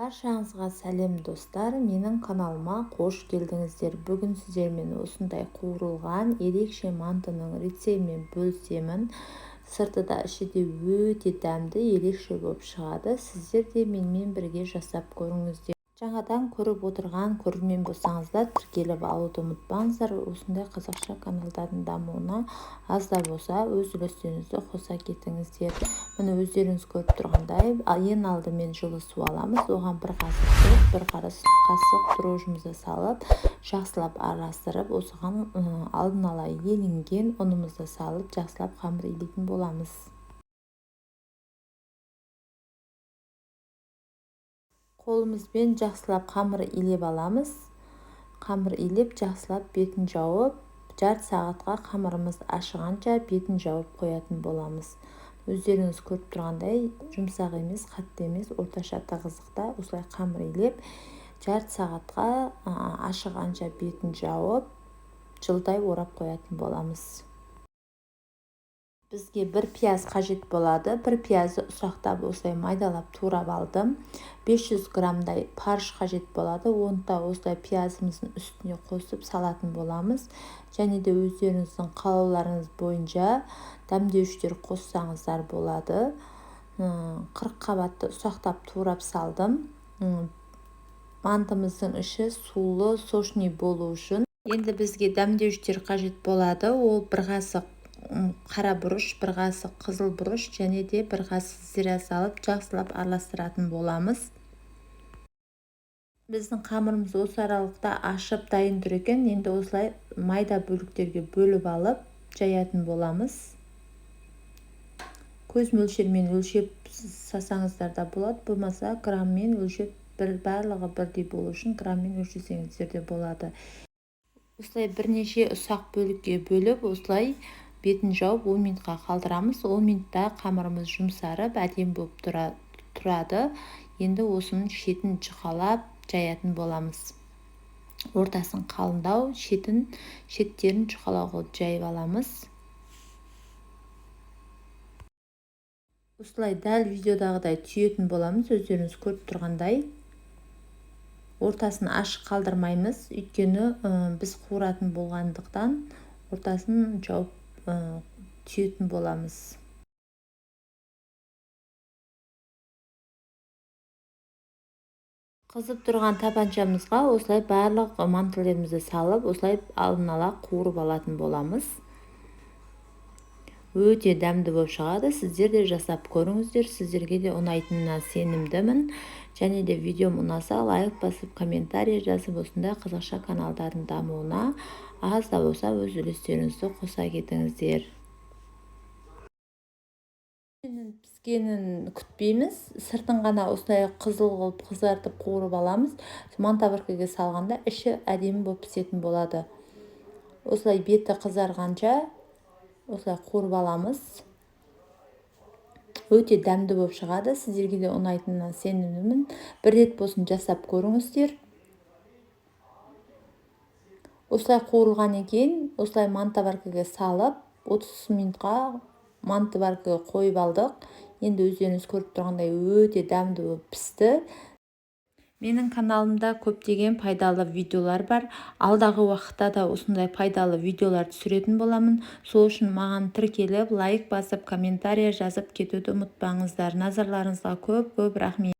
Баршаңызға сәлем, достар! Менің каналыма қош келдіңіздер! Бүгін сіздермен осындай қуырылған ерекше мантының рецептімен бөлісемін. Сырты да, іші де өте дәмді, ерекше болып шығады. Сіздер де менімен бірге жасап көріңіздер. Жаңадан көріп отырған көрермен болсаңыздар, тіркеліп алуды ұмытпаңыздар. Осындай қазақша каналдардың дамуына аз да болса өз үлестеріңізді қоса кетіңіздер. Міне, өздеріңіз көріп тұрғандай, ең алдымен жылы су аламыз. Оған бір қасық тұз, бір қасық дрожжымызды салып, жақсылап араластырып, осыған алдын ала еленген ұнымызды салып, жақсылап қамыр илейтін боламыз. Қолымызбен жақсылап қамыр илеп аламыз. Қамыр илеп, жақсылап бетін жауып, жарты сағатқа қамырымыз ашығанша бетін жауып қоятын боламыз. Өздеріңіз көріп тұрғандай, жұмсақ емес, қатты емес, орташа тығыздықта осылай қамыр илеп, жарты сағатқа ашығанша бетін жауып, жылдай орап қоятын боламыз. Бізге бір пияз қажет болады. Бір пиязды ұсақтап, осылай майдалап турап алдым. 500 граммдай фарш қажет болады. Оны да осылай пиязымыздың үстіне қосып салатын боламыз. Және де өздеріңіздің қалауларыңыз бойынша дәмдеуіштер қоссаңыздар болады. Қырыққабатты ұсақтап турап салдым, мантымыздың іші сулы, сочный болу үшін. Енді бізге дәмдеуіштер қажет болады. Ол бір қасық қара бұрыш, бір қасық қызыл бұрыш және де бір қасық зира салып, жақсылап араластыратын боламыз. Біздің қамырымыз осы аралықта ашып, дайын тұр екен. Енді осылай майда бөліктерге бөліп алып, жаятын боламыз. Көз мөлшермен өлшеп салсаңыздар да болады, болмаса грамммен өлшеп, бір барлығы бірдей болу үшін грамммен өлшесеңіздер де болады. Осылай бірнеше ұсақ бөлікке бөліп, осылай бетін жауып, 10 минутқа қалдырамыз. 10 минутта қамырымыз жұмсарып, әдемі болып тұрады. Енді осының шетін жұқалап жаятын боламыз. Ортасын қалыңдау, шеттерін жұқалау қылып жайып аламыз. Осылай дәл видеодағыдай түйетін боламыз. Өздеріңіз көріп тұрғандай, ортасын ашық қалдырмаймыз, өйткені біз қуыратын болғандықтан, ортасын жауып, түйетін боламыз. Қызып тұрған тапаншамызға осылай барлық мантылерімізді салып, осылай алдын ала қуырып алатын боламыз. Өте дәмді болып шығады. Сіздер де жасап көріңіздер, сіздерге де ұнайтынына сенімдімін. Және де видеом ұнаса, лайк басып, комментарий жазып, осындай қазақша каналдардың дамуына аз да болса өз үлестеріңізді қоса кетіңіздер. Піскенін күтпейміз, сыртын ғана осылай қызыл қылып қызартып, қуырып аламыз. Мантоваркаға салғанда іші әдемі болып пісетін болады. Осылай беті қызарғанша осылай қуырып аламыз. Өте дәмді болып шығады. Сіздерге де ұнайтынына сенімдімін. Бір рет болсын жасап көріңіздер. Осылай қуырылғаннан кейін, осылай мантоваркаға салып, 30 минутқа мантоваркаға қойып алдық. Енді өздеріңіз көріп тұрғандай, өте дәмді болып пісті. Менің каналымда көптеген пайдалы видеолар бар. Алдағы уақытта да осындай пайдалы видеолар түсіретін боламын. Сол үшін маған тіркеліп, лайк басып, комментарий жазып кетуді ұмытпаңыздар. Назарларыңызға көп көп рахмет!